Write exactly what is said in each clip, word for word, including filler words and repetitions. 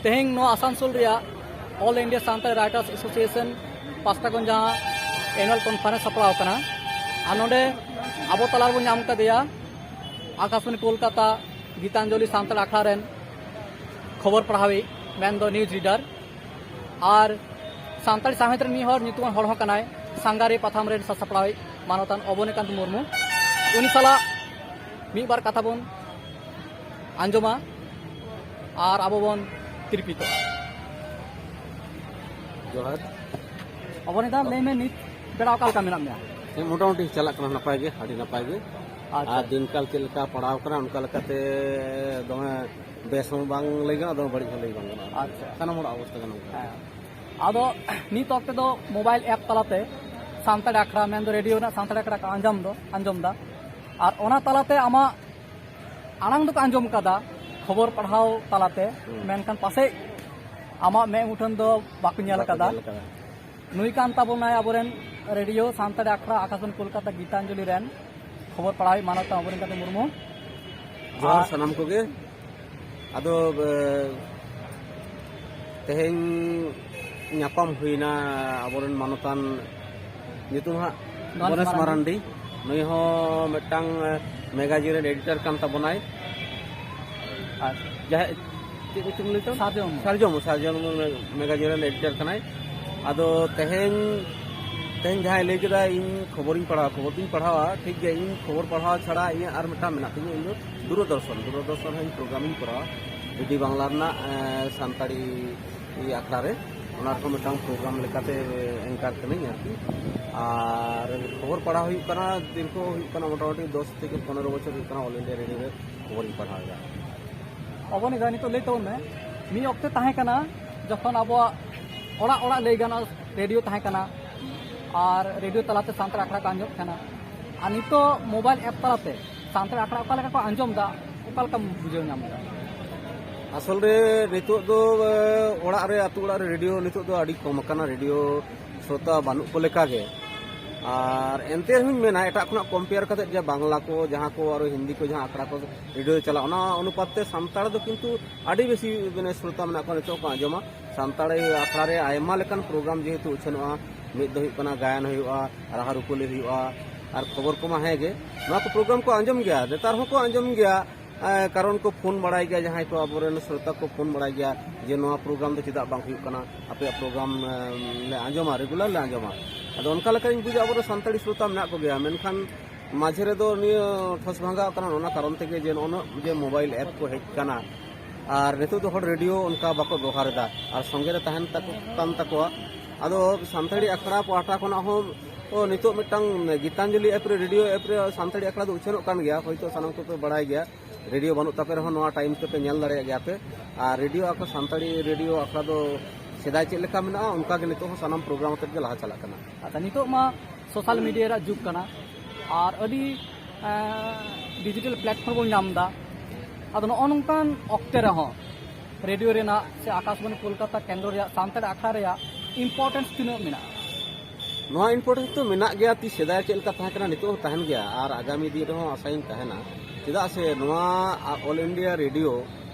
ᱛᱮᱦᱮᱧ ᱱᱚᱣᱟ ᱟᱥᱟᱱᱥᱳᱞ ᱨᱮᱭᱟᱜ All India Santali Writers Association ᱯᱟᱥᱴᱟ ᱠᱷᱚᱱ ᱡᱟᱦᱟᱸ annual conference ᱥᱟᱯᱲᱟᱣ ᱟᱠᱟᱱᱟ, ᱟᱨ ᱱᱚᱰᱮ ᱟᱵᱚ ᱛᱟᱞᱟ ᱨᱮᱵᱚᱱ ᱧᱟᱢ ᱠᱟᱫᱮᱭᱟ ᱟᱠᱟᱥᱵᱟᱱᱤ ᱠᱳᱞᱠᱟᱛᱟ ᱜᱤᱛᱟᱧᱡᱚᱞᱤ ᱥᱟᱱᱛᱟᱲ ᱟᱠᱷᱲᱟ ᱨᱮᱱ ᱠᱷᱚᱵᱚᱨ ᱯᱟᱲᱦᱟᱣᱤᱡ, ᱢᱮᱱᱫᱚ news reader, ᱟᱨ ᱥᱟᱱᱛᱟᱲᱤ ᱥᱟᱶᱦᱮᱫ ᱨᱮᱱ ᱢᱤᱫ ᱦᱚᱲ ᱧᱩᱛᱩᱢᱟᱱ ᱦᱚᱲ ᱦᱚᱸ ᱠᱟᱱᱟᱭ, ᱥᱟᱸᱜᱟᱨᱤᱭᱟᱹ ᱯᱟᱛᱷᱟᱢ ᱨᱮᱱ ᱥᱟᱥᱟᱯᱲᱟᱣᱤᱡ ᱢᱟᱱᱚᱛᱟᱱ ᱚᱵᱚᱱᱤᱠᱟᱱᱛ ᱢᱩᱨᱢᱩ᱾ ᱩᱱᱤ ᱥᱟᱞᱟᱜ ᱢᱤᱫ ᱵᱟᱨ ᱠᱟᱛᱷᱟ ᱵᱚᱱ ᱟᱸᱡᱚᱢᱟ ᱟᱨ ᱟᱵᱚ ᱵᱚᱱ ᱛᱤᱨᱯᱤᱛᱚᱜᱼᱟ᱾ ᱡᱚᱦᱟᱨ᱾ ᱚᱵᱚᱱᱤᱠᱟᱱᱛ, ᱞᱟᱹᱭ ᱢᱮ, ᱱᱤᱛ ᱵᱮᱲᱟ ᱚᱠᱟ ᱞᱮᱠᱟ ᱢᱮᱱᱟᱜ ᱢᱮᱭᱟ? ᱦᱮᱸ, ᱢᱚᱴᱟᱢᱩᱴᱤ ᱪᱟᱞᱟᱜ ᱠᱟᱱᱟ ᱱᱟᱯᱟᱭ ᱜᱮ, ᱟᱹᱰᱤ ᱱᱟᱯᱟᱭ ᱜᱮ᱾ ᱟᱪᱪᱷᱟ᱾ ᱟᱨ ᱫᱤᱱᱠᱟᱞ ᱪᱮᱫ ᱞᱮᱠᱟ ᱯᱟᱲᱟᱣ ᱠᱟᱱᱟ, ᱚᱱᱠᱟ ᱞᱮᱠᱟᱛᱮ ᱫᱚᱢᱮ ᱵᱮᱥ ᱦᱚᱸ ᱵᱟᱝ ᱞᱟᱹᱭ ᱜᱟᱱᱚᱜᱼᱟ, ᱫᱚᱢᱮ ᱵᱟᱹᱲᱤᱡ ᱦᱚᱸ ᱞᱟᱹᱭ ᱵᱟᱝ ᱜᱟᱱᱚᱜᱼᱟ᱾ ᱟᱪᱪᱷᱟ᱾ ᱥᱟᱱᱟᱢ ᱦᱚᱲᱟᱜ ᱚᱵᱚᱥᱛᱟ ᱜᱮ ᱱᱚᱝᱠᱟ᱾ ᱦᱮᱸ᱾ ᱟᱫᱚ ᱱᱤᱛ ᱚᱠᱛᱮ ᱫᱚ mobile app ᱛᱟᱞᱟᱛᱮ ᱥᱟᱱᱛᱟᱲ ᱟᱠᱷᱲᱟ, ᱢᱮᱱᱫᱚ ᱨᱮᱰᱤᱭᱳ ᱨᱮᱱᱟᱜ ᱥᱟᱱᱛᱟᱲ ᱟᱠᱷᱲᱟ ᱠᱚ ᱟᱸᱡᱚᱢ ᱫᱚ, ᱟᱸᱡᱚᱢ ᱫᱟ᱾ ᱟᱨ ᱚᱱᱟ ᱛᱟᱞᱟᱛᱮ ᱟᱢᱟᱜ ᱟᱲᱟᱝ ᱫᱚᱠᱚ ᱟᱸᱡᱚᱢ ᱠᱟᱫᱟ ᱠᱷᱚᱵᱚᱨ ᱯᱟᱲᱦᱟᱣ ᱛᱟᱞᱟᱛᱮ, ᱦᱩᱸ᱾ ᱢᱮᱱᱠᱷᱟᱱ ᱯᱟᱥᱮᱡ ᱟᱢᱟᱜ ᱢᱮᱫ ᱢᱩᱴᱷᱟᱹᱱ ᱫᱚ ᱵᱟᱠᱚ ᱧᱮᱞ ᱵᱟᱠᱚ ᱠᱟᱫᱟ᱾ ᱧᱮᱞ ᱠᱟᱫᱟ᱾ ᱱᱩᱭ ᱠᱟᱱ ᱛᱟᱵᱚᱱᱟᱭ ᱟᱵᱚᱨᱮᱱ ᱨᱮᱰᱤᱭᱳ ᱥᱟᱱᱛᱟᱲᱤ ᱟᱠᱷᱲᱟ ᱟᱠᱟᱥᱵᱟᱱᱤ ᱠᱳᱞᱠᱟᱛᱟ ᱜᱤᱛᱟᱧᱡᱚᱞᱤ ᱨᱮᱱ ᱠᱷᱚᱵᱚᱨ ᱯᱟᱲᱦᱟᱣᱤᱡ ᱢᱟᱱᱚᱛᱟᱱ ᱚᱵᱚᱱᱤᱠᱟᱱᱛ ᱢᱩᱨᱢᱩ᱾ ᱡᱚᱦᱟᱨ ᱟᱨ ᱥᱟᱱᱟᱢ ᱠᱚᱜᱮ᱾ ᱟᱫᱚ, ᱮ, ᱛᱮᱦᱮᱧ ᱧᱟᱯᱟᱢ ᱦᱩᱭᱱᱟ ᱟᱵᱚᱨᱮᱱ ᱢᱟᱱᱚᱛᱟᱱ, ᱧᱩᱛᱩᱢ ᱦᱟᱸᱜ ᱜᱚᱱᱮᱥ ᱜᱚᱱᱮᱥ ᱢᱟᱨᱟᱱᱰᱤ᱾ ᱢᱟᱨᱟᱱᱰᱤ᱾ ᱱᱩᱭ ᱦᱚᱸ ᱢᱤᱫᱴᱟᱝ, ᱮ, magazine ᱨᱮᱱ editor ᱠᱟᱱ ᱛᱟᱵᱚᱱᱟᱭ᱾ ᱟᱪᱪᱷᱟ᱾ ᱡᱟᱦᱟᱸ, ᱪᱮᱫ ᱧᱩᱛᱩᱢ ᱞᱟᱹᱭ ᱛᱟᱢ? ᱥᱟᱨᱡᱚᱢ᱾ ᱥᱟᱨᱡᱚᱢ᱾ ᱥᱟᱨᱡᱚᱢ magazine ᱨᱮᱱ editor ᱠᱟᱱᱟᱭ᱾ ᱟᱫᱚ ᱛᱮᱦᱮᱧ, ᱛᱮᱦᱮᱧ ᱡᱟᱦᱟᱸᱭ ᱞᱟᱹᱭ ᱠᱮᱫᱟ ᱤᱧ ᱠᱷᱚᱵᱚᱨᱤᱧ ᱯᱟᱲᱦᱟᱣᱟ, ᱠᱷᱚᱵᱚᱨ ᱫᱚᱧ ᱯᱟᱲᱦᱟᱣᱟ, ᱴᱷᱤᱠ ᱜᱮᱭᱟ, ᱤᱧ ᱠᱷᱚᱵᱚᱨ ᱯᱟᱲᱦᱟᱣ ᱪᱷᱟᱲᱟ ᱤᱧᱟᱹᱜ ᱟᱨ ᱢᱤᱫᱴᱟᱝ ᱢᱮᱱᱟᱜ ᱛᱤᱧᱟᱹ, ᱤᱧ ᱫᱚ ᱫᱩᱨᱚᱫᱚᱨᱥᱚᱱ, ᱫᱩᱨᱚᱫᱚᱨᱥᱚᱱ ᱨᱮ ᱤᱧ program ᱤᱧ ᱠᱚᱨᱟᱣᱟ, ᱰᱤᱰᱤ ᱵᱟᱝᱞᱟ ᱨᱮᱱᱟᱜ, ᱮᱸ, ᱥᱟᱱᱛᱟᱲᱤ ᱟᱠᱷᱲᱟ ᱨᱮ, ᱚᱱᱟ ᱨᱮᱦᱚᱸ ᱢᱤᱫᱴᱟᱝ program ᱞᱮᱠᱟᱛᱮ anchor ᱠᱟᱹᱱᱟᱹᱧ ᱟᱨᱠᱤ᱾ ᱟᱨ ᱠᱷᱚᱵᱚᱨ ᱯᱟᱲᱦᱟᱣ ᱦᱩᱭᱩᱜ ᱠᱟᱱᱟ, ᱫᱤᱨᱜᱷᱚ ᱦᱩᱭᱩᱜ ᱠᱟᱱᱟ, ᱢᱚᱴᱟᱢᱩᱴᱤ ᱫᱚᱥ ᱛᱷᱮᱠᱮ ᱯᱚᱱᱮᱨᱚ ᱵᱚᱪᱷᱚᱨ ᱦᱩᱭᱩᱜ ᱠᱟᱱᱟ All India Radio ᱨᱮ ᱠᱷᱚᱵᱚᱨᱤᱧ ᱯᱟᱲᱦᱟᱣ ᱮᱫᱟ᱾ ᱚᱵᱚᱱᱤᱠᱟᱱᱛ, ᱱᱤᱛᱚᱜ ᱞᱟᱹᱭ ᱛᱟᱵᱚᱱ ᱢᱮ, ᱢᱤᱫ ᱚᱠᱛᱮ ᱛᱟᱦᱮᱸ ᱠᱟᱱᱟ ᱡᱚᱠᱷᱚᱱ ᱟᱵᱚᱣᱟᱜ ᱚᱲᱟᱜ ᱚᱲᱟᱜ ᱞᱟᱹᱭ ᱜᱟᱱᱚᱜᱼᱟ ᱨᱮᱰᱤᱭᱳ ᱛᱟᱦᱮᱸ ᱠᱟᱱᱟ, ᱟᱨ ᱨᱮᱰᱤᱭᱳ ᱛᱟᱞᱟᱛᱮ ᱥᱟᱱᱛᱟᱲ ᱟᱠᱷᱲᱟ ᱠᱚ ᱟᱸᱡᱚᱢ ᱠᱟᱱᱟ, ᱟᱨ ᱱᱤᱛᱚᱜ mobile app ᱛᱟᱞᱟᱛᱮ ᱥᱟᱱᱛᱟᱲ ᱟᱠᱷᱲᱟ ᱚᱠᱟ ᱞᱮᱠᱟ ᱠᱚ ᱟᱸᱡᱚᱢ ᱮᱫᱟ, ᱚᱠᱟ ᱞᱮᱠᱟᱢ ᱵᱩᱡᱷᱟᱹᱣ ᱧᱟᱢ ᱮᱫᱟ? ᱟᱥᱚᱞ ᱨᱮ ᱱᱤᱛᱚᱜ ᱫᱚ, ᱮ, ᱚᱲᱟᱜ ᱨᱮ, ᱟᱹᱛᱩ ᱚᱲᱟᱜ ᱨᱮ ᱨᱮᱰᱤᱭᱳ ᱱᱤᱛᱚᱜ ᱫᱚ ᱟᱹᱰᱤ ᱠᱚᱢ ᱟᱠᱟᱱᱟ, ᱨᱮᱰᱤᱭᱳ ᱥᱨᱳᱛᱟ ᱵᱟᱹᱱᱩᱜ ᱠᱚ ᱞᱮᱠᱟ ᱜᱮ᱾ ᱟᱨ ᱮᱱᱛᱮ ᱨᱮᱦᱚᱸᱧ ᱢᱮᱱᱟ, ᱮᱴᱟᱜ ᱠᱷᱚᱱᱟᱜ ᱠᱚᱢᱯᱮᱭᱟᱨ ᱠᱟᱛᱮ ᱡᱮ ᱵᱟᱝᱞᱟ ᱠᱚ, ᱡᱟᱦᱟᱸ ᱠᱚ ᱟᱨᱚ ᱦᱤᱱᱫᱤ ᱠᱚ, ᱡᱟᱦᱟᱸ ᱟᱠᱷᱲᱟ ᱠᱚ ᱨᱮᱰᱤᱭᱳ ᱪᱟᱞᱟᱜ, ᱚᱱᱟ ᱚᱱᱩᱯᱟᱛ ᱛᱮ ᱥᱟᱱᱛᱟᱲ ᱫᱚ ᱠᱤᱱᱛᱩ ᱟᱹᱰᱤ ᱵᱮᱥᱤ ᱢᱟᱱᱮ ᱥᱨᱳᱛᱟ ᱢᱮᱱᱟᱜ ᱠᱚᱣᱟ, ᱱᱤᱛᱚᱜ ᱠᱚ ᱟᱸᱡᱚᱢᱟ᱾ ᱥᱟᱱᱛᱟᱲᱤ ᱟᱠᱷᱲᱟ ᱨᱮ ᱟᱭᱢᱟ ᱞᱮᱠᱟᱱ ᱯᱨᱳᱜᱨᱟᱢ ᱡᱮᱦᱮᱛᱩ ᱩᱪᱷᱟᱹᱱᱚᱜᱼᱟ, ᱢᱤᱫ ᱫᱚ ᱦᱩᱭᱩᱜ ᱠᱟᱱᱟ ᱜᱟᱭᱟᱱ ᱦᱩᱭᱩᱜᱼᱟ, ᱨᱟᱦᱟ ᱨᱩᱯᱟᱹᱞᱤ ᱦᱩᱭᱩᱜᱼᱟ, ᱟᱨ ᱠᱷᱚᱵᱚᱨ ᱠᱚᱢᱟ ᱦᱮᱸ ᱜᱮ, ᱱᱚᱣᱟ ᱠᱚ ᱯᱨᱳᱜᱨᱟᱢ ᱠᱚ ᱟᱸᱡᱚᱢ ᱜᱮᱭᱟ, ᱱᱮᱛᱟᱨ ᱦᱚᱸᱠᱚ ᱟᱸᱡᱚᱢ ᱜᱮᱭᱟ᱾ ᱮᱸ, ᱠᱟᱨᱚᱱ ᱠᱚ ᱯᱷᱳᱱ ᱵᱟᱲᱟᱭ ᱜᱮᱭᱟ, ᱡᱟᱦᱟᱸᱭ ᱠᱚ ᱟᱵᱚᱨᱮᱱ ᱥᱨᱳᱛᱟ ᱠᱚ ᱯᱷᱳᱱ ᱵᱟᱲᱟᱭ ᱜᱮᱭᱟ ᱡᱮ ᱱᱚᱣᱟ ᱯᱨᱳᱜᱨᱟᱢ ᱫᱚ ᱪᱮᱫᱟᱜ ᱵᱟᱝ ᱦᱩᱭᱩᱜ ᱠᱟᱱᱟ, ᱟᱯᱮᱭᱟᱜ ᱯᱨᱳᱜᱨᱟᱢ, ᱮᱸ, ᱞᱮ ᱟᱸᱡᱚᱢᱟ, ᱨᱮᱜᱩᱞᱟᱨ ᱞᱮ ᱟᱸᱡᱚᱢᱟ᱾ ᱟᱫᱚ ᱚᱱᱠᱟ ᱞᱮᱠᱟᱧ ᱵᱩᱡᱟ ᱟᱵᱚᱨᱮᱱ ᱥᱟᱱᱛᱟᱲᱤ ᱥᱨᱳᱛᱟ ᱢᱮᱱᱟᱜ ᱠᱚᱜᱮᱭᱟ, ᱢᱮᱱᱠᱷᱟᱱ ᱢᱟᱡᱷᱮ ᱨᱮᱫᱚ ᱱᱤᱭᱟᱹ ᱴᱷᱚᱥ ᱵᱷᱟᱸᱜᱟᱣ ᱠᱟᱱᱟ ᱚᱱᱟ ᱠᱟᱨᱚᱱ ᱛᱮᱜᱮ ᱡᱮ ᱱᱚᱜᱼᱚ ᱱᱚᱣᱟ ᱡᱮ ᱢᱳᱵᱟᱭᱤᱞ ᱮᱯ ᱠᱚ ᱦᱮᱡ ᱠᱟᱱᱟ, ᱟᱨ ᱱᱤᱛᱚᱜ ᱫᱚ ᱦᱚᱲ ᱨᱮᱰᱤᱭᱳ ᱚᱱᱠᱟ ᱵᱟᱠᱚ ᱵᱮᱵᱚᱦᱟᱨ ᱮᱫᱟ, ᱟᱨ ᱥᱚᱸᱜᱮ ᱨᱮ ᱛᱟᱦᱮᱱ ᱛᱟᱠᱚ ᱠᱟᱱ ᱛᱟᱠᱚᱣᱟ᱾ ᱟᱫᱚ ᱥᱟᱱᱛᱟᱲᱤ ᱟᱠᱷᱲᱟ ᱯᱟᱦᱴᱟ ᱠᱷᱚᱱᱟᱜ ᱦᱚᱸ, ᱚ, ᱱᱤᱛᱚᱜ ᱢᱤᱫᱴᱟᱝ ᱜᱤᱛᱟᱧᱡᱚᱞᱤ ᱮᱯ ᱨᱮ, ᱨᱮᱰᱤᱭᱳ ᱮᱯ ᱨᱮ ᱥᱟᱱᱛᱟᱲᱤ ᱟᱠᱷᱲᱟ ᱫᱚ ᱩᱪᱷᱟᱹᱱᱚᱜ ᱠᱟᱱ ᱜᱮᱭᱟ, ᱦᱚᱭᱛᱳ ᱥᱟᱱᱟᱢ ᱠᱚᱯᱮ ᱵᱟᱲᱟᱭ ᱜᱮᱭᱟ᱾ ᱨᱮᱰᱤᱭᱳ ᱵᱟᱹᱱᱩᱜ ᱛᱟᱯᱮ ᱨᱮᱦᱚᱸ ᱱᱚᱣᱟ ᱴᱟᱭᱤᱢ ᱛᱮᱯᱮ ᱧᱮᱞ ᱫᱟᱲᱮᱭᱟᱜ ᱜᱮᱭᱟ ᱯᱮ᱾ ᱟᱨ ᱨᱮᱰᱤᱭᱳ ᱟᱠᱷᱲᱟ, ᱥᱟᱱᱛᱟᱲᱤ ᱨᱮᱰᱤᱭᱳ ᱟᱠᱷᱲᱟ ᱫᱚ ᱥᱮᱫᱟᱭ ᱪᱮᱫ ᱞᱮᱠᱟ ᱢᱮᱱᱟᱜᱼᱟ, ᱚᱱᱠᱟ ᱜᱮ ᱱᱤᱛᱚᱜ ᱦᱚᱸ ᱥᱟᱱᱟᱢ ᱯᱨᱳᱜᱨᱟᱢ ᱟᱛᱮᱫ ᱜᱮ ᱞᱟᱦᱟ ᱪᱟᱞᱟᱜ ᱠᱟᱱᱟ᱾ ᱟᱪᱪᱷᱟ, ᱱᱤᱛᱚᱜ ᱢᱟ ᱥᱳᱥᱟᱞ ᱢᱤᱰᱤᱭᱟ ᱨᱮᱭᱟᱜ ᱡᱩᱜᱽ ᱠᱟᱱᱟ, ᱟᱨ ᱟᱹᱰᱤ, ᱮᱸ, ᱰᱤᱡᱤᱴᱟᱞ ᱯᱞᱟᱴᱯᱷᱚᱨᱢ ᱵᱚᱱ ᱧᱟᱢ ᱮᱫᱟ᱾ ᱟᱫᱚ ᱱᱚᱜᱼᱚ ᱱᱚᱝᱠᱟᱱ ᱚᱠᱛᱮ ᱨᱮᱦᱚᱸ ᱨᱮᱰᱤᱭᱳ ᱨᱮᱱᱟᱜ ᱥᱮ ᱟᱠᱟᱥᱵᱟᱱᱤ ᱠᱳᱞᱠᱟᱛᱟ ᱠᱮᱱᱫᱨᱚ ᱨᱮᱭᱟᱜ ᱥᱟᱱᱛᱟᱲ ᱟᱠᱷᱲᱟ ᱨᱮᱭᱟᱜ ᱤᱢᱯᱚᱨᱴᱮᱱᱥ ᱛᱤᱱᱟᱹᱜ ᱢᱮᱱᱟᱜᱼᱟ? ᱱᱚᱣᱟ ᱤᱢᱯᱚᱨᱴᱮᱱᱥ ᱫᱚ ᱢᱮᱱᱟᱜ ᱜᱮᱭᱟ, ᱛᱤᱥ ᱥᱮᱫᱟᱭ ᱪᱮᱫ ᱞᱮᱠᱟ ᱛᱟᱦᱮᱸ ᱠᱟᱱᱟ, ᱱᱤᱛᱚᱜ ᱦᱚᱸ ᱛᱟᱦᱮᱱ ᱜᱮᱭᱟ, ᱟᱨ ᱟᱜᱟᱢᱤ ᱫᱤᱱ ᱨᱮᱦᱚᱸ ᱟᱥᱟᱭᱟᱹᱧ ᱛᱟᱦᱮᱱᱟ᱾ ᱪᱮᱫᱟᱜ ᱥᱮ ᱱᱚᱣᱟ ᱚᱞ ᱤᱱᱰᱤᱭᱟ ᱨᱮᱰᱤᱭᱳ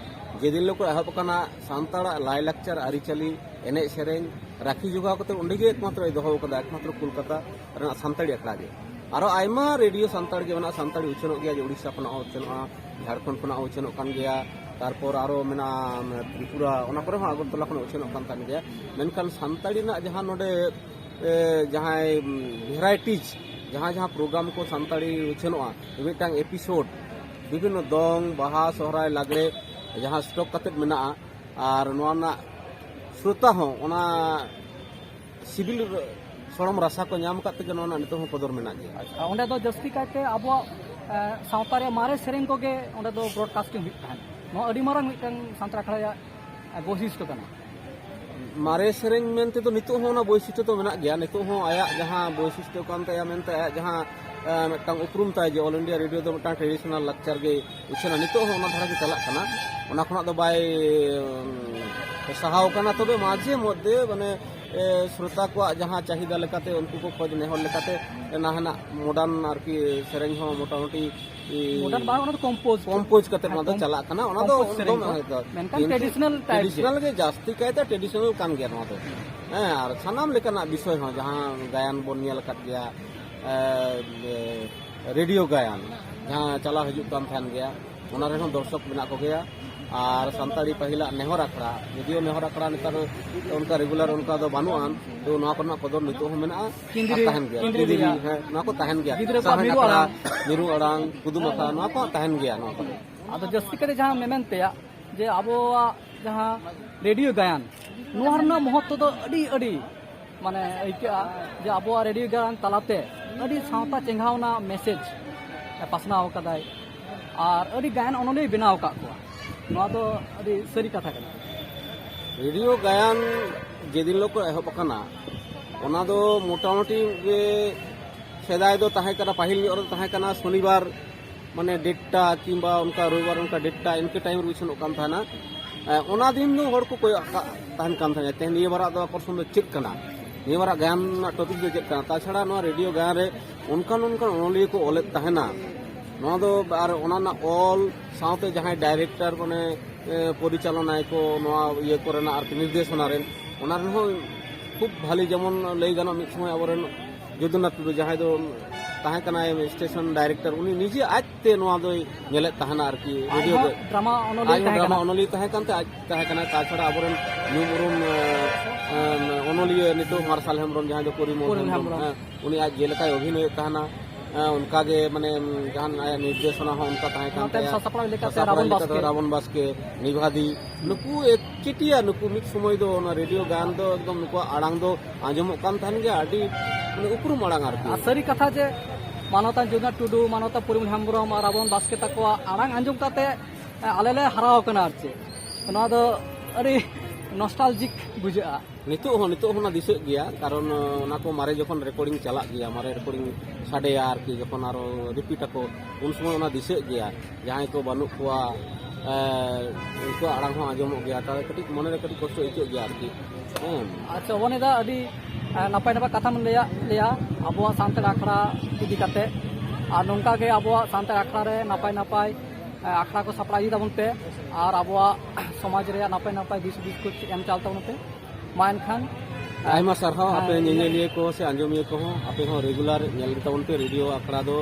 ᱡᱮᱫᱤᱱ ᱦᱤᱞᱳᱜ ᱠᱚ ᱮᱦᱚᱵ ᱟᱠᱟᱱᱟ, ᱥᱟᱱᱛᱟᱲᱟᱜ ᱞᱟᱭᱼᱞᱟᱠᱪᱟᱨ, ᱟᱹᱨᱤᱪᱟᱹᱞᱤ, ᱮᱱᱮᱡ ᱥᱮᱨᱮᱧ ᱨᱟᱹᱠᱷᱤ ᱡᱚᱜᱟᱣ ᱠᱟᱛᱮ ᱚᱸᱰᱮ ᱜᱮ ᱮᱠᱢᱟᱛᱨᱚᱭ ᱫᱚᱦᱚ ᱟᱠᱟᱫᱟ, ᱮᱠᱢᱟᱛᱨᱚ ᱠᱳᱞᱠᱟᱛᱟ ᱨᱮᱱᱟᱜ ᱥᱟᱱᱛᱟᱲᱤ ᱟᱠᱷᱲᱟ ᱜᱮ᱾ ᱟᱨᱚ ᱟᱭᱢᱟ ᱨᱮᱰᱤᱭᱳ ᱥᱟᱱᱛᱟᱲ ᱜᱮ ᱢᱮᱱᱟᱜᱼᱟ, ᱥᱟᱱᱛᱟᱲᱤ ᱩᱪᱷᱟᱹᱱᱚᱜ ᱜᱮᱭᱟ, ᱡᱮ ᱩᱲᱤᱥᱥᱟ ᱠᱷᱚᱱᱟᱜ ᱦᱚᱸ ᱩᱪᱷᱟᱹᱱᱚᱜᱼᱟ, ᱡᱷᱟᱲᱠᱷᱚᱸᱰ ᱠᱷᱚᱱᱟᱜ ᱦᱚᱸ ᱩᱪᱷᱟᱹᱱᱚᱜ ᱠᱟᱱ ᱜᱮᱭᱟ, ᱛᱟᱨᱯᱚᱨ ᱟᱨᱚ ᱢᱮᱱᱟᱜᱼᱟ ᱛᱨᱤᱯᱩᱨᱟ, ᱚᱱᱟ ᱠᱚᱨᱮ ᱦᱚᱸ ᱟᱜᱚᱨᱛᱚᱞᱟ ᱠᱷᱚᱱᱟᱜ ᱩᱪᱷᱟᱹᱱᱚᱜ ᱠᱟᱱ ᱛᱟᱦᱮᱸ ᱜᱮᱭᱟ᱾ ᱢᱮᱱᱠᱷᱟᱱ ᱥᱟᱱᱛᱟᱲᱤ ᱨᱮᱱᱟᱜ ᱡᱟᱦᱟᱸ ᱱᱚᱰᱮ, ᱮ, ᱡᱟᱦᱟᱸᱭ, ᱩᱢ, ᱵᱷᱮᱨᱟᱭᱴᱤᱡᱽ, ᱡᱟᱦᱟᱸ ᱡᱟᱦᱟᱸ ᱯᱨᱳᱜᱨᱟᱢ ᱠᱚ ᱥᱟᱱᱛᱟᱲᱤ ᱩᱪᱷᱟᱹᱱᱚᱜᱼᱟ, ᱢᱤᱫᱴᱟᱝ ᱮᱯᱤᱥᱳᱰ, ᱵᱤᱵᱷᱤᱱᱱᱚ ᱫᱚᱝ, ᱵᱟᱦᱟ, ᱥᱚᱦᱨᱟᱭ, ᱞᱟᱜᱽᱲᱮ, ᱡᱟᱦᱟᱸ ᱥᱴᱚᱠ ᱠᱟᱛᱮᱫ ᱢᱮᱱᱟᱜᱼᱟ, ᱟᱨ ᱱᱚᱣᱟ ᱨᱮᱱᱟᱜ ᱥᱨᱳᱛᱟ ᱦᱚᱸ ᱚᱱᱟ ᱥᱤᱵᱤᱞ ᱥᱚᱲᱚᱢ ᱨᱟᱥᱟ ᱠᱚ ᱧᱟᱢ ᱟᱠᱟᱫ ᱛᱮᱜᱮ ᱱᱚᱣᱟ ᱨᱮᱱᱟᱜ ᱱᱤᱛᱚᱜ ᱦᱚᱸ ᱠᱚᱫᱚᱨ ᱢᱮᱱᱟᱜ ᱜᱮᱭᱟ᱾ ᱟᱪᱪᱷᱟ, ᱚᱸᱰᱮ ᱫᱚ ᱡᱟᱹᱥᱛᱤ ᱠᱟᱭᱛᱮ ᱟᱵᱚᱣᱟᱜ, ᱮ, ᱥᱟᱶᱛᱟ ᱨᱮᱭᱟᱜ ᱢᱟᱨᱮ ᱥᱮᱨᱮᱧ ᱠᱚᱜᱮ ᱚᱸᱰᱮ ᱫᱚ ᱵᱨᱚᱰᱠᱟᱥᱴᱤᱝ ᱦᱩᱭᱩᱜ ᱛᱟᱦᱮᱸᱫ᱾ ᱱᱚᱣᱟ ᱟᱹᱰᱤ ᱢᱟᱨᱟᱝ ᱢᱤᱫᱴᱟᱝ ᱥᱟᱱᱛᱟᱲ ᱟᱠᱷᱲᱟ ᱨᱮᱭᱟᱜ, ᱮ, ᱵᱳᱭᱥᱤᱥᱴᱚ ᱠᱟᱱᱟ᱾ ᱢᱟᱨᱮ ᱥᱮᱨᱮᱧ ᱢᱮᱱᱛᱮ ᱫᱚ ᱱᱤᱛᱚᱜ ᱦᱚᱸ ᱚᱱᱟ ᱵᱳᱭᱥᱤᱥᱴᱚ ᱫᱚ ᱢᱮᱱᱟᱜ ᱜᱮᱭᱟ᱾ ᱱᱤᱛᱚᱜ ᱦᱚᱸ ᱟᱭᱟᱜ ᱡᱟᱦᱟᱸ ᱵᱳᱭᱥᱤᱥᱴᱚ ᱠᱟᱱ ᱛᱟᱭᱟ ᱢᱮᱱᱛᱮ, ᱟᱭᱟᱜ ᱡᱟᱦᱟᱸ, ᱮ, ᱢᱤᱫᱴᱟᱝ ᱩᱯᱨᱩᱢ ᱛᱟᱭ, ᱡᱮ ᱚᱞ ᱤᱱᱰᱤᱭᱟ ᱨᱮᱰᱤᱭᱳ ᱫᱚ ᱢᱤᱫᱴᱟᱝ ᱴᱨᱮᱰᱤᱥᱚᱱᱟᱞ ᱞᱟᱠᱪᱟᱨ ᱜᱮ ᱩᱪᱷᱟᱹᱱᱟ, ᱱᱤᱛᱚᱜ ᱦᱚᱸ ᱚᱱᱟ ᱫᱷᱟᱨᱟ ᱜᱮ ᱪᱟᱞᱟᱜ ᱠᱟᱱᱟ, ᱚᱱᱟ ᱠᱷᱚᱱᱟᱜ ᱫᱚ ᱵᱟᱭ, ᱩᱢ, ᱥᱟᱦᱟᱣ ᱠᱟᱱᱟ᱾ ᱛᱚᱵᱮ ᱢᱟᱡᱷᱮ ᱢᱚᱫᱽᱫᱷᱮ ᱢᱟᱱᱮ ᱮ, ᱥᱨᱳᱛᱟ ᱠᱚᱣᱟᱜ ᱡᱟᱦᱟᱸ ᱪᱟᱦᱤᱫᱟ ᱞᱮᱠᱟᱛᱮ, ᱩᱱᱠᱩ ᱠᱚ ᱠᱷᱚᱡᱽ ᱱᱮᱦᱚᱨ ᱞᱮᱠᱟᱛᱮ ᱱᱟᱦᱟᱜ ᱢᱚᱰᱟᱨᱱ ᱟᱨᱠᱤ ᱥᱮᱨᱮᱧ ᱦᱚᱸ ᱢᱚᱴᱟᱢᱩᱴᱤ, ᱮ, ᱢᱚᱰᱟᱨᱱ ᱵᱟᱝ, ᱚᱱᱟ ᱫᱚ ᱠᱚᱢᱯᱳᱡᱽ᱾ ᱠᱚᱢᱯᱳᱡᱽ ᱠᱟᱛᱮ ᱦᱮᱸ, ᱱᱚᱣᱟ ᱫᱚ ᱠᱚᱢ-, ᱪᱟᱞᱟᱜ ᱠᱟᱱᱟ᱾ ᱚᱱᱟ ᱫᱚ ᱠᱚᱢᱯᱳᱡᱽ ᱥᱮᱨᱮᱧ ᱮᱠᱫᱚᱢ, ᱠᱚ᱾ ᱮᱠᱫᱚᱢ᱾ ᱢᱮᱱᱠᱷᱟᱱ ᱴᱨᱮᱰᱤᱥᱚᱱᱟᱞ ᱴᱟᱭᱤᱯ ᱜᱮ᱾ ᱴᱨᱮᱰᱤᱥᱚᱱᱟᱞ ᱜᱮ, ᱡᱟᱹᱥᱛᱤ ᱠᱟᱭᱛᱮ ᱴᱨᱮᱰᱤᱥᱚᱱᱟᱞ ᱠᱟᱱ ᱜᱮᱭᱟ ᱱᱚᱣᱟ ᱫᱚ᱾ ᱦᱮᱸ, ᱟᱨ ᱥᱟᱱᱟᱢ ᱞᱮᱠᱟᱱᱟᱜ ᱵᱤᱥᱚᱭ ᱦᱚᱸ, ᱡᱟᱦᱟᱸ ᱜᱟᱭᱟᱱ ᱵᱚᱱ ᱧᱮᱞ ᱟᱠᱟᱫ ᱜᱮᱭᱟ, ᱮ, ᱮ, ᱨᱮᱰᱤᱭᱳ ᱜᱟᱭᱟᱱ, ᱡᱟᱦᱟᱸ ᱪᱟᱞᱟᱣ ᱦᱤᱡᱩᱜ ᱠᱟᱱ ᱛᱟᱦᱮᱱ ᱜᱮᱭᱟ, ᱚᱱᱟ ᱨᱮᱦᱚᱸ ᱫᱚᱨᱥᱚᱠ ᱢᱮᱱᱟᱜ ᱠᱚᱜᱮᱭᱟ᱾ ᱟᱨ ᱥᱟᱱᱛᱟᱲᱤ ᱯᱟᱹᱦᱤᱞᱟᱜ ᱱᱮᱦᱚᱨ ᱟᱠᱷᱲᱟ, ᱡᱩᱫᱤᱭᱳ ᱱᱮᱦᱚᱨ ᱟᱠᱷᱲᱟ ᱱᱮᱛᱟᱨ ᱚᱱᱠᱟ ᱨᱮᱜᱩᱞᱟᱨ ᱚᱱᱠᱟ ᱫᱚ ᱵᱟᱹᱱᱩᱜᱼᱟ, ᱛᱚ ᱱᱚᱣᱟ ᱠᱚᱨᱮᱱᱟᱜ ᱠᱚᱫᱚᱨ ᱱᱤᱛᱚᱜ ᱦᱚᱸ ᱢᱮᱱᱟᱜᱼᱟ᱾ ᱠᱤᱸᱫᱽᱨᱤ, ᱟᱨ ᱛᱟᱦᱮᱱ ᱜᱮᱭᱟ᱾ ᱠᱤᱸᱫᱽᱨᱤ ᱠᱤᱸᱫᱽᱨᱤ, ᱨᱮᱭᱟᱜ᱾ ᱦᱮᱸ, ᱱᱚᱣᱟ ᱠᱚ ᱛᱟᱦᱮᱱ ᱜᱮᱭᱟ᱾ ᱜᱤᱫᱽᱨᱟᱹ ᱠᱚᱣᱟᱜ ᱥᱟᱶᱦᱮᱫ ᱢᱤᱨᱩ ᱟᱠᱷᱲᱟ, ᱟᱲᱟᱝ᱾ ᱢᱤᱨᱩ ᱟᱲᱟᱝ, ᱠᱩᱫᱩᱢ ᱟᱠᱷᱲᱟ, ᱱᱚᱣᱟ ᱠᱚ ᱛᱟᱦᱮᱱ ᱜᱮᱭᱟ ᱱᱚᱣᱟ ᱠᱚᱨᱮ᱾ ᱟᱫᱚ ᱡᱟᱹᱥᱛᱤ ᱠᱟᱛᱮ ᱡᱟᱦᱟᱸ ᱢᱮᱢᱮᱱ ᱛᱮᱭᱟᱜ, ᱡᱮ ᱟᱵᱚᱣᱟᱜ ᱡᱟᱦᱟᱸ ᱨᱮᱰᱤᱭᱳ ᱜᱟᱭᱟᱱ, ᱱᱚᱣᱟ ᱨᱮᱱᱟᱜ ᱢᱚᱦᱚᱛᱛᱚ ᱫᱚ ᱟᱹᱰᱤ, ᱟᱹᱰᱤ ᱢᱟᱱᱮ ᱟᱹᱭᱠᱟᱹᱜᱼᱟ, ᱡᱮ ᱟᱵᱚᱣᱟᱜ ᱨᱮᱰᱤᱭᱳ ᱜᱟᱭᱟᱱ ᱛᱟᱞᱟᱛᱮ ᱟᱹᱰᱤ ᱥᱟᱶᱛᱟ ᱪᱮᱸᱜᱷᱟᱣᱱᱟ ᱢᱮᱥᱮᱡᱽ ᱯᱟᱥᱱᱟᱣ ᱠᱟᱫᱟᱭ ᱟᱨ ᱟᱹᱰᱤ ᱜᱟᱭᱟᱱ ᱚᱱᱚᱞᱤᱭᱟᱹᱭ ᱵᱮᱱᱟᱣ ᱟᱠᱟᱫ ᱠᱚᱣᱟ᱾ ᱱᱚᱣᱟ ᱫᱚ ᱟᱹᱰᱤ ᱥᱟᱹᱨᱤ ᱠᱟᱛᱷᱟ ᱠᱟᱱᱟ᱾ ᱨᱮᱰᱤᱭᱳ ᱜᱟᱭᱟᱱ ᱡᱮᱫᱤᱱ ᱦᱤᱞᱳᱜ ᱠᱚ ᱮᱦᱚᱵ ᱟᱠᱟᱱᱟ, ᱚᱱᱟ ᱫᱚ ᱢᱚᱴᱟᱢᱩᱴᱤ ᱜᱮ ᱥᱮᱫᱟᱭ ᱫᱚ ᱛᱟᱦᱮᱸ ᱠᱟᱱᱟ, ᱯᱟᱹᱦᱤᱞ ᱧᱚᱜ ᱨᱮᱫᱚ ᱛᱟᱦᱮᱸ ᱠᱟᱱᱟ ᱥᱚᱱᱤᱵᱟᱨ, ᱢᱟᱱᱮ ᱰᱮᱴᱴᱟ ᱠᱤᱝᱵᱟ ᱚᱱᱠᱟ ᱨᱚᱵᱤᱵᱟᱨ, ᱚᱱᱠᱟ ᱰᱮᱴᱴᱟ ᱤᱱᱠᱟᱹ ᱴᱟᱭᱤᱢ ᱨᱮ ᱩᱪᱷᱟᱹᱱᱚᱜ ᱠᱟᱱ ᱛᱟᱦᱮᱱᱟ᱾ ᱮ, ᱚᱱᱟ ᱫᱤᱱ ᱫᱚ ᱦᱚᱲ ᱠᱚ ᱠᱚᱭᱚᱜ ᱟᱠᱟᱫ ᱛᱟᱦᱮᱱ ᱠᱟᱱ ᱛᱟᱦᱮᱸᱫ, ᱛᱮᱦᱮᱧ ᱱᱤᱭᱟᱹ ᱵᱟᱨᱟᱜ ᱫᱚ ᱟᱠᱚᱨᱥᱚᱱ ᱫᱚ ᱪᱮᱫ ᱠᱟᱱᱟ, ᱱᱤᱭᱟᱹ ᱵᱟᱨᱟᱜ ᱜᱟᱭᱟᱱ ᱨᱮᱱᱟᱜ ᱴᱚᱯᱤᱠ ᱫᱚ ᱪᱮᱫ ᱠᱟᱱᱟ᱾ ᱛᱟᱪᱷᱟᱲᱟ ᱱᱚᱣᱟ ᱨᱮᱰᱤᱭᱳ ᱜᱟᱭᱟᱱ ᱨᱮ ᱚᱱᱠᱟᱱ ᱚᱱᱠᱟᱱ ᱚᱱᱚᱞᱤᱭᱟᱹ ᱠᱚ ᱚᱞᱮᱫ ᱛᱟᱦᱮᱱᱟ᱾ ᱱᱚᱣᱟ ᱫᱚ ᱟᱨ ᱚᱱᱟ ᱨᱮᱱᱟᱜ ᱚᱞ ᱥᱟᱶᱛᱮ ᱡᱟᱦᱟᱸᱭ ᱰᱟᱭᱨᱮᱠᱴᱚᱨ, ᱢᱟᱱᱮ, ᱮ, ᱯᱚᱨᱤᱪᱟᱞᱚᱱᱟᱭ ᱠᱚ ᱱᱚᱣᱟ ᱤᱭᱟᱹ ᱠᱚᱨᱮᱱᱟᱜ ᱟᱨᱠᱤ, ᱱᱤᱨᱫᱮᱥᱚᱱᱟ ᱨᱮᱱ, ᱚᱱᱟ ᱨᱮᱦᱚᱸ ᱠᱷᱩᱵ ᱵᱷᱟᱞᱤ᱾ ᱡᱮᱢᱚᱱ ᱞᱟᱹᱭ ᱜᱟᱱᱚᱜ, ᱢᱤᱫ ᱥᱚᱢᱚᱭ ᱟᱵᱚᱨᱮᱱ ᱡᱚᱫᱩᱱᱟᱛᱷ ᱴᱩᱰᱩ, ᱡᱟᱦᱟᱸᱭ ᱫᱚ ᱛᱟᱦᱮᱸ ᱠᱟᱱᱟᱭ ᱥᱴᱮᱥᱚᱱ ᱰᱟᱭᱨᱮᱠᱴᱚᱨ, ᱩᱱᱤ ᱱᱤᱡᱮ ᱟᱡᱛᱮ ᱱᱚᱣᱟ ᱫᱚᱭ ᱧᱮᱞᱮᱫ ᱛᱟᱦᱮᱱᱟ ᱟᱨᱠᱤ, ᱟᱡ ᱨᱮᱰᱤᱭᱳ ᱦᱚᱸ ᱜᱮ᱾ ᱰᱨᱟᱢᱟ ᱚᱱᱚᱞᱤᱭᱟᱹ ᱟᱡ ᱦᱚᱸ ᱛᱟᱦᱮᱸ ᱰᱨᱟᱢᱟ ᱠᱟᱱᱟ᱾ ᱚᱱᱚᱞᱤᱭᱟᱹ ᱛᱟᱦᱮᱸ ᱠᱟᱱᱛᱮ ᱟᱡ ᱛᱟᱦᱮᱸ ᱠᱟᱱᱟᱭ᱾ ᱛᱟᱪᱷᱟᱲᱟ ᱟᱵᱚᱨᱮᱱ ᱧᱩᱢ ᱩᱨᱩᱢ, ᱮ, ᱮ, ᱚᱱᱚᱞᱤᱭᱟᱹ ᱱᱤᱛᱚᱜ ᱢᱟᱨᱥᱟᱞ ᱦᱮᱢᱵᱨᱚᱢ, ᱡᱟᱦᱟᱸᱭ ᱫᱚ ᱯᱚᱨᱤᱢᱚᱞ ᱯᱚᱨᱤᱢᱚᱞ ᱦᱮᱢᱵᱨᱚᱢ, ᱦᱮᱢᱵᱨᱚᱢ᱾ ᱦᱮᱸ, ᱩᱱᱤ ᱟᱡ ᱡᱮᱞᱮᱠᱟᱭ ᱚᱵᱷᱤᱱᱚᱭᱮᱫ ᱛᱟᱦᱮᱱᱟ, ᱮ, ᱚᱱᱠᱟᱜᱮ ᱢᱟᱱᱮ, ᱡᱟᱦᱟᱱ ᱟᱭᱟᱜ ᱱᱤᱨᱫᱮᱥᱚᱱᱟ ᱦᱚᱸ ᱚᱱᱠᱟ ᱛᱟᱦᱮᱸ ᱠᱟᱱ ᱱᱚᱛᱮ ᱛᱟᱭᱟ᱾ ᱥᱟᱥᱟᱯᱲᱟᱣ ᱞᱮᱠᱟᱛᱮ ᱥᱟᱥᱟᱯᱲᱟᱣ ᱨᱟᱵᱚᱱ ᱞᱮᱠᱟᱛᱮ ᱵᱟᱥᱠᱮ᱾ ᱨᱟᱵᱚᱱ ᱵᱟᱥᱠᱮ, ᱱᱤᱵᱷᱟᱫᱤ, ᱱᱩᱠᱩ ᱮᱠᱪᱮᱴᱤᱭᱟ, ᱱᱩᱠᱩ ᱢᱤᱫ ᱥᱚᱢᱚᱭ ᱫᱚ ᱚᱱᱟ ᱨᱮᱰᱤᱭᱳ ᱜᱟᱭᱟᱱ ᱫᱚ ᱮᱠᱫᱚᱢ ᱱᱩᱠᱩᱣᱟᱜ ᱟᱲᱟᱝ ᱫᱚ ᱟᱸᱡᱚᱢᱚᱜ ᱠᱟᱱ ᱛᱟᱦᱮᱱ ᱜᱮᱭᱟ, ᱟᱹᱰᱤ ᱢᱟᱱᱮ ᱩᱯᱨᱩᱢ ᱟᱲᱟᱝ ᱟᱨᱠᱤ᱾ ᱟᱨ ᱥᱟᱹᱨᱤ ᱠᱟᱛᱷᱟ ᱡᱮ ᱢᱟᱱᱚᱛᱟᱱ ᱡᱚᱫᱩᱱᱟᱛᱷ ᱴᱩᱰᱩ, ᱢᱟᱱᱚᱛᱟᱱ ᱯᱚᱨᱤᱢᱚᱞ ᱦᱮᱢᱵᱨᱚᱢ ᱟᱨ ᱨᱟᱵᱚᱱ ᱵᱟᱥᱠᱮ ᱛᱟᱠᱚᱣᱟᱜ ᱟᱲᱟᱝ ᱟᱸᱡᱚᱢ ᱠᱟᱛᱮ, ᱮ, ᱟᱞᱮ ᱞᱮ ᱦᱟᱨᱟᱣ ᱠᱟᱱᱟ ᱟᱨ ᱪᱮᱫ᱾ ᱱᱚᱣᱟ ᱫᱚ ᱟᱹᱰᱤ ᱱᱚᱥᱴᱟᱞᱡᱤᱠ ᱵᱩᱡᱷᱟᱹᱜᱼᱟ᱾ ᱱᱤᱛᱚᱜ ᱦᱚᱸ, ᱱᱤᱛᱚᱜ ᱦᱚᱸ ᱚᱱᱟ ᱫᱤᱥᱟᱹᱜ ᱜᱮᱭᱟ, ᱠᱟᱨᱚᱱ, ᱚᱱᱟ ᱠᱚ ᱢᱟᱨᱮ ᱡᱚᱠᱷᱚᱱ ᱨᱮᱠᱚᱨᱰᱤᱝ ᱪᱟᱞᱟᱜ ᱜᱮᱭᱟ, ᱢᱟᱨᱮ ᱨᱮᱠᱚᱨᱰᱤᱝ ᱥᱟᱰᱮᱭᱟ ᱟᱨᱠᱤ, ᱡᱚᱠᱷᱚᱱ ᱟᱨᱚ ᱨᱤᱯᱤᱴ ᱟᱠᱚ, ᱩᱱ ᱥᱚᱢᱚᱭ ᱚᱱᱟ ᱫᱤᱥᱟᱹᱜ ᱜᱮᱭᱟ᱾ ᱡᱟᱦᱟᱸᱭ ᱠᱚ ᱵᱟᱹᱱᱩᱜ ᱠᱚᱣᱟ, ᱮᱸ, ᱩᱱᱠᱩᱣᱟᱜ ᱟᱲᱟᱝ ᱦᱚᱸ ᱟᱸᱡᱚᱢᱚᱜ ᱜᱮᱭᱟ, ᱛᱟᱦᱚᱞᱮ ᱠᱟᱹᱴᱤᱡ ᱢᱚᱱᱮᱨᱮ ᱠᱟᱹᱴᱤᱡ ᱠᱚᱥᱴᱚ ᱟᱹᱭᱠᱟᱹᱜ ᱜᱮᱭᱟ ᱟᱨᱠᱤ᱾ ᱦᱮᱸ᱾ ᱟᱪᱪᱷᱟ, ᱚᱵᱚᱱᱤ ᱫᱟ, ᱟᱹᱰᱤ ᱮ, ᱱᱟᱯᱟᱭ ᱱᱟᱯᱟᱭ ᱠᱟᱛᱷᱟᱢ ᱞᱟᱹᱭᱟᱜ ᱞᱮᱭᱟ ᱟᱵᱚᱣᱟᱜ ᱥᱟᱱᱛᱟᱲ ᱟᱠᱷᱲᱟ ᱤᱫᱤ ᱠᱟᱛᱮ᱾ ᱟᱨ ᱱᱚᱝᱠᱟ ᱜᱮ ᱟᱵᱚᱣᱟᱜ ᱥᱟᱱᱛᱟᱲ ᱟᱠᱷᱲᱟ ᱨᱮ ᱱᱟᱯᱟᱭ ᱱᱟᱯᱟᱭ ᱮ, ᱟᱠᱷᱲᱟ ᱠᱚ ᱥᱟᱯᱲᱟᱣ ᱤᱫᱤ ᱛᱟᱵᱚᱱ ᱯᱮ᱾ ᱟᱨ ᱟᱵᱚᱣᱟᱜ ᱥᱚᱢᱟᱡᱽ ᱨᱮᱭᱟᱜ ᱱᱟᱯᱟᱭ ᱱᱟᱯᱟᱭ ᱫᱤᱥ ᱦᱩᱫᱤᱥ ᱠᱚ ᱮᱢ ᱪᱟᱞ ᱛᱟᱵᱚᱱ ᱯᱮ᱾ ᱢᱟ ᱮᱱᱠᱷᱟᱱ ᱟᱭᱢᱟ ᱥᱟᱨᱦᱟᱣ ᱟᱯᱮ ᱦᱮᱸ, ᱧᱮᱧᱮᱞᱤᱭᱟᱹ ᱠᱚ ᱥᱮ ᱟᱸᱡᱚᱢᱤᱭᱟᱹ ᱠᱚᱦᱚᱸ, ᱟᱯᱮ ᱦᱚᱸ ᱨᱮᱜᱩᱞᱟᱨ ᱧᱮᱞ ᱜᱮ ᱛᱟᱵᱚᱱ ᱯᱮ ᱨᱮᱰᱤᱭᱳ ᱟᱠᱷᱲᱟ ᱫᱚ᱾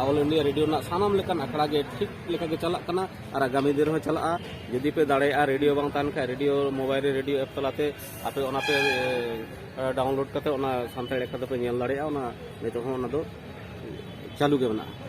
ᱚᱞ ᱤᱱᱰᱤᱭᱟ ᱨᱮᱰᱤᱭᱳ ᱨᱮᱱᱟᱜ ᱥᱟᱱᱟᱢ ᱞᱮᱠᱟᱱ ᱟᱠᱷᱲᱟ ᱜᱮ ᱴᱷᱤᱠ ᱞᱮᱠᱟ ᱜᱮ ᱪᱟᱞᱟᱜ ᱠᱟᱱᱟ ᱟᱨ ᱟᱜᱟᱢᱤ ᱫᱤᱱ ᱨᱮᱦᱚᱸ ᱪᱟᱞᱟᱜᱼᱟ᱾ ᱡᱩᱫᱤ ᱯᱮ ᱫᱟᱲᱮᱭᱟᱜᱼᱟ, ᱨᱮᱰᱤᱭᱳ ᱵᱟᱝ ᱛᱟᱦᱮᱱ ᱠᱷᱟᱱ ᱨᱮᱰᱤᱭᱳ ᱢᱳᱵᱟᱭᱤᱞ ᱨᱮ ᱨᱮᱰᱤᱭᱳ ᱮᱯ ᱛᱟᱞᱟᱛᱮ ᱟᱯᱮ ᱚᱱᱟ ᱯᱮ ᱮ, ᱰᱟᱣᱩᱱᱞᱳᱰ ᱠᱟᱛᱮ ᱚᱱᱟ ᱥᱟᱱᱛᱟᱲ ᱟᱠᱷᱲᱟ ᱫᱚᱯᱮ ᱧᱮᱞ ᱫᱟᱲᱮᱭᱟᱜᱼᱟ᱾ ᱚᱱᱟ ᱱᱤᱛᱚᱜ ᱦᱚᱸ ᱚᱱᱟ ᱫᱚ ᱪᱟᱹᱞᱩ ᱜᱮ ᱢᱮᱱᱟᱜᱼᱟ᱾